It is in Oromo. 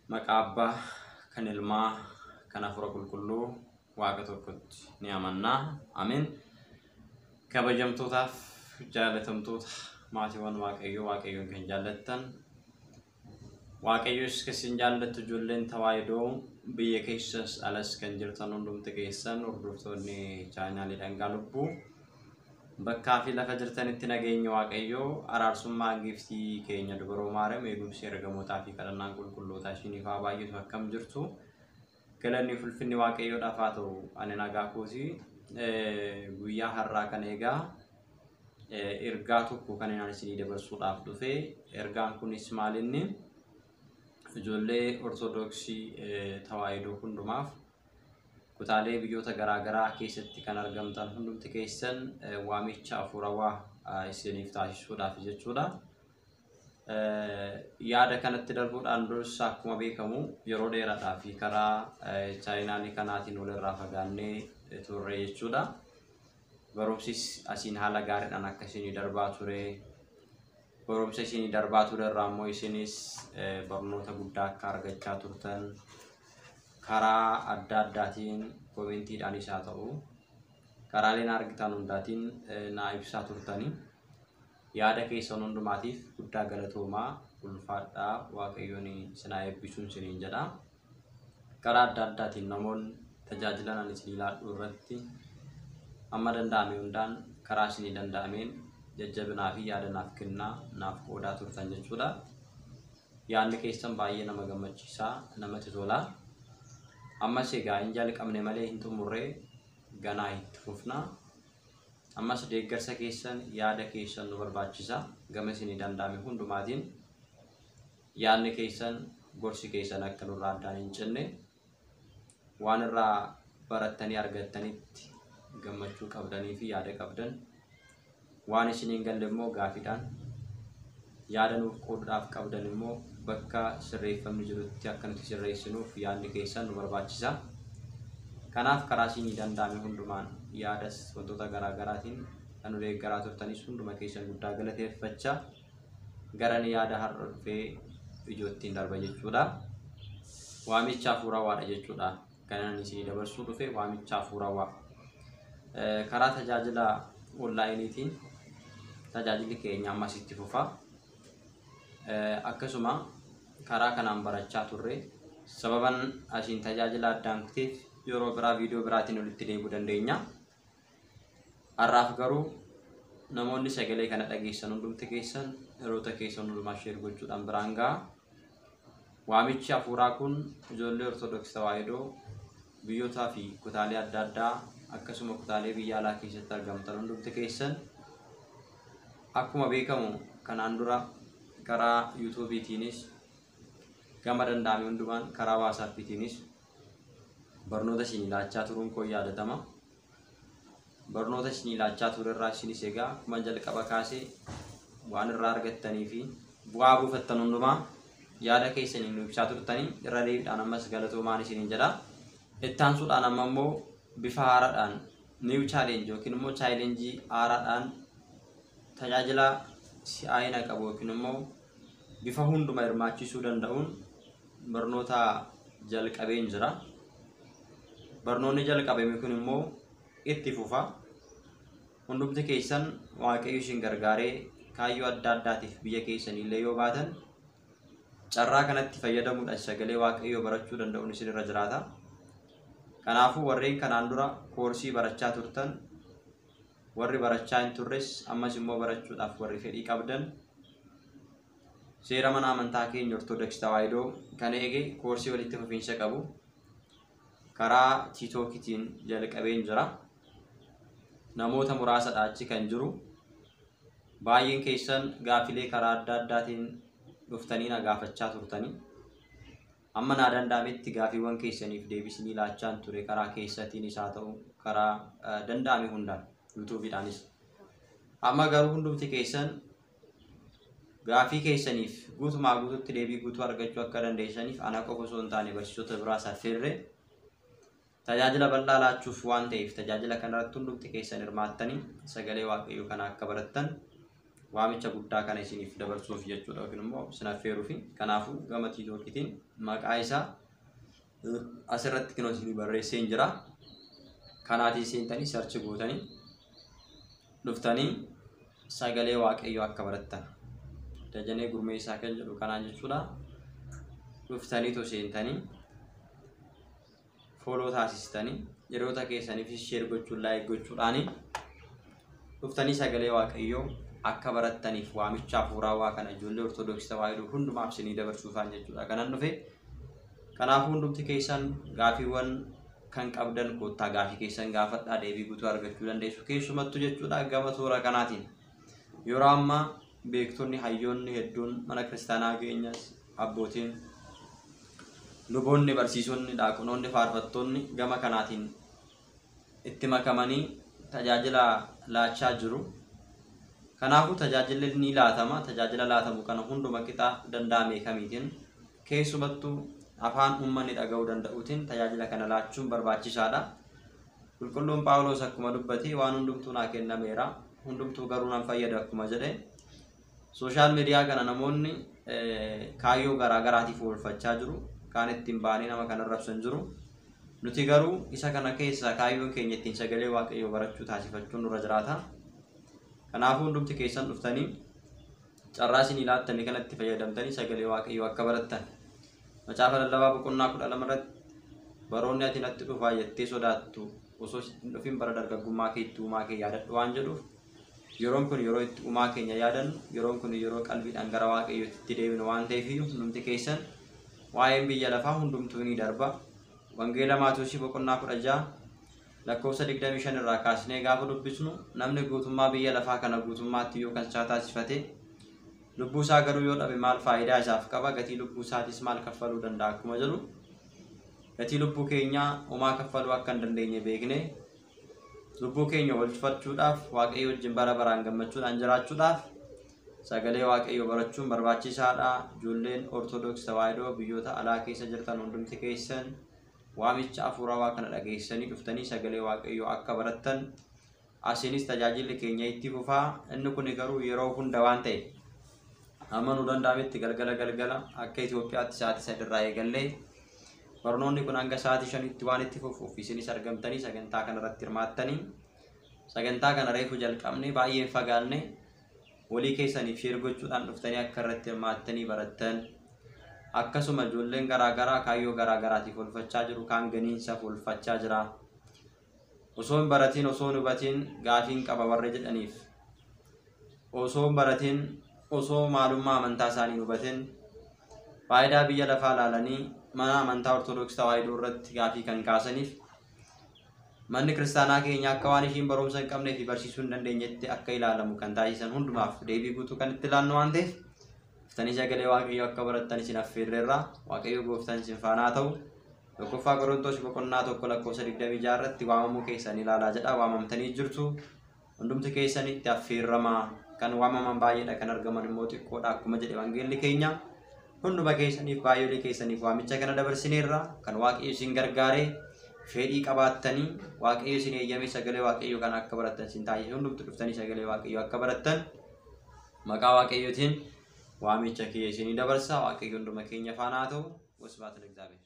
Maqaa Abbaa kan Ilmaa kan Hafuura Qulqulluu Waaqa tokkotti ni amannaa. Ameen. Kabajamtootaaf jaalatamtoota maatiiwwan Waaqayyoo Waaqayyoon kan jaallattan Waaqayyos kan isin jaallattu ijoolleen Tawaahidoo biyya keessas alas kan jirtan hundumti keessan hordoftoonni chaanaalii Dhangaa Lubbuu bakkaa fi lafa jirtanitti nageenya Waaqayyoo araarsummaa giiftii keenya dubaroo Maariyaam eegumsi ergamootaa fi kadhannaan qulqullootaa isiniif haa baay'atu. Akkam jirtu? Galanni ulfinni Waaqayyoodhaaf haa ta'u. Ani nagaa kooti. Guyyaa har'aa kana egaa ergaa tokko kan inni isinii dabarsuudhaaf dhufe. Ergaan kunis maalinni? Ijoollee Ortodoksii Tawaahidoo hundumaaf kutaalee biyyoota garaagaraa keessatti kan argamtan hundumti keessan waamicha hafuurawaa isiniif taasisuudhaaf jechuudha. Yaada kanatti darbuudhaan dursa akkuma beekamu yeroo dheeraadhaa fi karaa chaayinaalii kanaatiin walirraa fagaannee turre jechuudha. Barumsis asiin haala gaariidhaan akka isinii darbaa ture. Barumsa isinii darbaa ture irraa immoo isinis barnoota guddaa akka argachaa turtan karaa adda addaatiin koomentiidhaanis haa ta'u karaaleen argitan hundaatiin naa ibsaa turtanii. Yaada keessan hundumaatiif guddaa galatoomaa, ulfaadhaa, Waaqayyoon isin haa eebbisuun isiniin jedha. Karaa adda addaatiin namoonni tajaajila ani isinii laadhu irratti amma danda'ame hundaan karaa isinii danda'ameen jajjabinaa fi yaada naaf kennaa naaf qoodaa turtan jechuudha. Yaadni keessan baay'ee nama gammachiisaa, namatti tola. Ammas egaa hin jalqabne malee hin xumurree, ganaa itti fufna. Ammas deeggarsa keessan, yaada keessan nu barbaachisa. Gama isinii danda'ame hundumaatiin yaadni keessan, gorsi keessan akka nurraa addaan hin cinne, waan irraa barattanii argattanitti gammachuu qabdanii fi yaada qabdan, waan isiniin galle immoo gaafiidhaan yaada nuuf qooduudhaaf qabdan immoo bakka sirreeffamni jirutti akka nuti sirreessinuuf yaadni keessan nu barbaachisa. Kanaaf karaa isinii danda'ame hundumaan yaadas wantoota garaa garaatiin kan nu deeggaraa turtanis hunduma keessan guddaa galateeffachaa gara ni yaada har'a dhufee ijoottiin darba jechuudha. Waamicha hafuurawaadha jechuudha. Kan ani isinii dabarsuu dhufe waamicha hafuurawaa. Karaa tajaajila onlaayiniitiin tajaajilli keenya ammas itti fufa. Akkasuma karaa kanaan barachaa turre. Sababan asiin tajaajila addaan kuteef yeroo biraa viidiyoo biraatiin walitti deebi'uu dandeenya. Har'aaf garuu namoonni sagalee kana dhageessan hundumti keessan yeroota keessan hundumaa sheer gochuudhaan biraan ga'a. Waamichi hafuuraa kun ijoollee Ortodoksii Tawaahidoo biyyootaa fi kutaalee adda addaa akkasuma kutaalee biyya alaa keessatti argamtan hundumti keessan akkuma beekamu kanaan dura karaa yuutuubiitiinis gama danda'ame hundumaan karaa waasaappiitiinis barnoota isinii laachaa turuun koo yaadatama. Barnoota isinii laachaa turerraa isinis egaa akkuma jalqaba kaasee waan irraa argattanii fi bu'aa buufattan hundumaa yaada keessaniin nu ibsaa turtanii irra deebiidhaan ammas galatoomaan isiniin jedha. Itti aansuudhaan amma immoo bifa haaraadhaan new challenge yookiin immoo challenge haaraadhaan tajaajila si'aayina qabu yookiin immoo bifa hunduma hirmaachisuu danda'uun barnoota jalqabeen jira. Barnoonni jalqabame kun immoo itti fufa. Hundumti keessan Waaqayyo isin gargaaree kaayyoo adda addaatiif biyya keessanii illee yoo baatan carraa kanatti fayyadamuudhaan sagalee Waaqayyoo barachuu danda'uun isin irra jiraata. Kanaafuu warreen kanaan dura koorsii barachaa turtan, warri barachaa hin turres ammas immoo barachuudhaaf warri fedhii qabdan seera mana amantaa keenya Ortodoksii Tawaahidoo kan eege koorsii walitti fufiinsa qabu karaa tiitookitiin jalqabeen jira. Namoota muraasadha achi kan jiru. Baay'een keessan gaafilee karaa adda addaatiin dhuftanii na gaafachaa turtanii. Amma naa danda'ametti gaafiiwwan keessaniif deebisinii laachaan ture karaa keessatiinis haa ta'u karaa danda'ame hundaan yuutuubiidhaanis. Amma garuu hundumti keessan gaafii keessaniif guutumaa guututti deebii guutuu argachuu akka dandeessaniif ana qofa osoo hin taane barsiisota biraas affeerree tajaajila bal'aa laachuuf waan ta'eef tajaajila kanarratti hundumti keessan hirmaattanii sagalee Waaqayyoo kana akka barattan Waamicha guddaa kana isiniif dabarsuuf jechuudha yookiin immoo isin affeeruufi. Kanaafuu gama tiiktookiitiin maqaa isaa asirratti kinoo isinii barreessee hin jira. Kanaatiin seentanii search gootanii dhuftanii sagalee Waaqayyoo akka barattan. Dajanee Gurmeessaa kan jedhu kanaan jechuudha. Dhuftaniitu seentanii follow taasistanii hiriyoota keessaniifis share gochuun like gochuudhaani dhuftanii sagalee Waaqayyoo akka barattaniif waamicha hafuuraa kana ijoollee Ortodoksii Tawaahidoo hundumaaf isinii dabarsuufaan jechuudha kanan dhufe. Kanaafuu hundumti keessan gaafiiwwan kan qabdan koottaa gaafii keessan gaafadhaa, deebii guutuu argachuu dandeessu. Keessumattuu jechuudha gama toora kanaatiin yeroo ammaa beektonni hayyoonni hedduun mana kiristaanaa keenyas abbootiin luboonni barsiisonni daaqonoonni faarfattoonni gama kanaatiin itti makamanii tajaajila laachaa jiru. Kanaafuu tajaajilli ni laatama. Tajaajila laatamu kana hunduma qixa danda'ame kamiitiin keessumattuu afaan uummanni dhaga'uu danda'uutiin tajaajila kana laachuun barbaachisaadha. Qulqulluun Phaawulos akkuma dubbate waan hundumtuu naa kennameera. Hundumtuu garuu nan fayyadu akkuma jedhe. Social media kana namoonni kaayyoo garaa garaatiif oolfachaa jiru. Kaan ittiin ba'anii nama kana arrabsan jiru. Nuti garuu isa kana keessa kaayyoon keenya ittiin sagalee Waaqayyoo barachuu taasifachuun nurra jiraata. Kanaafuu hundumti keessan dhuftanii carraa isinii laattanii kanatti fayyadamtanii sagalee Waaqayyoo akka barattan. Macaafa Lallabaa boqonnaa 12 irratti baroonni ati natti dhufaa jettee sodaattu osoo sitti hin dhufin bara dargaggummaa keetti uumaa kee yaadadhu waan jedhuuf yeroon kun yeroo itti uumaa keenya yaadannu, yeroon kun yeroo qalbiidhaan gara Waaqayyootti itti deebinu waan ta'eef iyyuu hundumti keessan waa'een biyya lafaa hundumtuu ni darba. Wangeela Maatewosii boqonnaa 16 lakkoofsa 25 irraa kaasnee gaafa dubbisnu namni guutummaa biyya lafaa kana guutummaatti yoo kan isaa taasifate lubbuu isaa garuu yoo dhabe maal faayidaa isaaf qaba, gatii lubbuu isaatis maal kaffaluu danda'a akkuma jedhu gatii lubbuu keenyaa homaa kaffaluu akka hin dandeenye beekne lubbuu keenya oolfachuudhaaf Waaqayyo wajjin bara baraan gammachuudhaan jiraachuudhaaf sagalee Waaqayyoo barachuun barbaachisaadha. Ijoolleen Ortodoksii Tawaahidoo biyyoota alaa keessa jirtan hundumti keessan waamicha hafuurawaa kana dhageessanii dhuftanii sagalee Waaqayyoo akka barattan asiinis tajaajilli keenya itti fufaa. Inni kun garuu yeroo hunda waan ta'eef hamma nu danda'ametti galgala galgala akka Itoophiyaatti sa'aatii 3 irraa eegallee barnoonni kun hanga sa'aatii 5tti waan itti fufuuf isinis argamtanii sagantaa kana irratti hirmaattanii sagantaa kana reefu jalqabne baay'ee fagaanne walii keessaniif share gochuudhaan dhuftanii akka irratti hirmaattanii barattan. Akkasuma ijoolleen garaagaraa kaayyoo garaagaraatiif oolfachaa jiru, kaan ganiinsaaf oolfachaa jira. Osoo hin baratiin osoo hin hubatiin gaafiin qaba warra jedhaniif osoo hin baratiin osoo maalummaa amantaa isaanii hin hubatin faayidaa biyya lafaa ilaalanii mana amantaa Ortodoksii Tawaahidoo irratti gaafii kan kaasaniif manni kiristaanaa keenya akka waan ishiin barumsa hin qabnee fi barsiisuu hin dandeenyetti akka ilaalamu kan taasisan hundumaaf deebii guutuu kan itti laannu waan ta'eef dhuftanii sagalee Waaqayyoo akka barattan isin affeerreerra. Waaqayyo gooftaan isin faana haa ta'u. Tokkoffaa Qorontos boqonnaa 1 lakkoofsa 26 irratti waamamuu keessan ilaalaa jedha. Waamamtanii jirtu. Hundumti keessan itti affeerramaa. Kan waamaman baay'eedha, kan argaman immoo xiqqoodha akkuma jedhe wangeelli keenya. Hunduma keessaniif baay'oolee keessaniif waamicha kana dabarsineerra. Kan Waaqayyo isin gargaaree fedhii qabaattanii Waaqayyo isin eeyyamee sagalee Waaqayyoo kana akka barattan isin taasise hundumti dhuftanii sagalee Waaqayyoo akka barattan maqaa Waaqayyootiin waamicha kiyya isinii dabarsa. Waaqayyo hunduma keenya faana haa ta'u. Wasbaat ለእግዚአብሔር።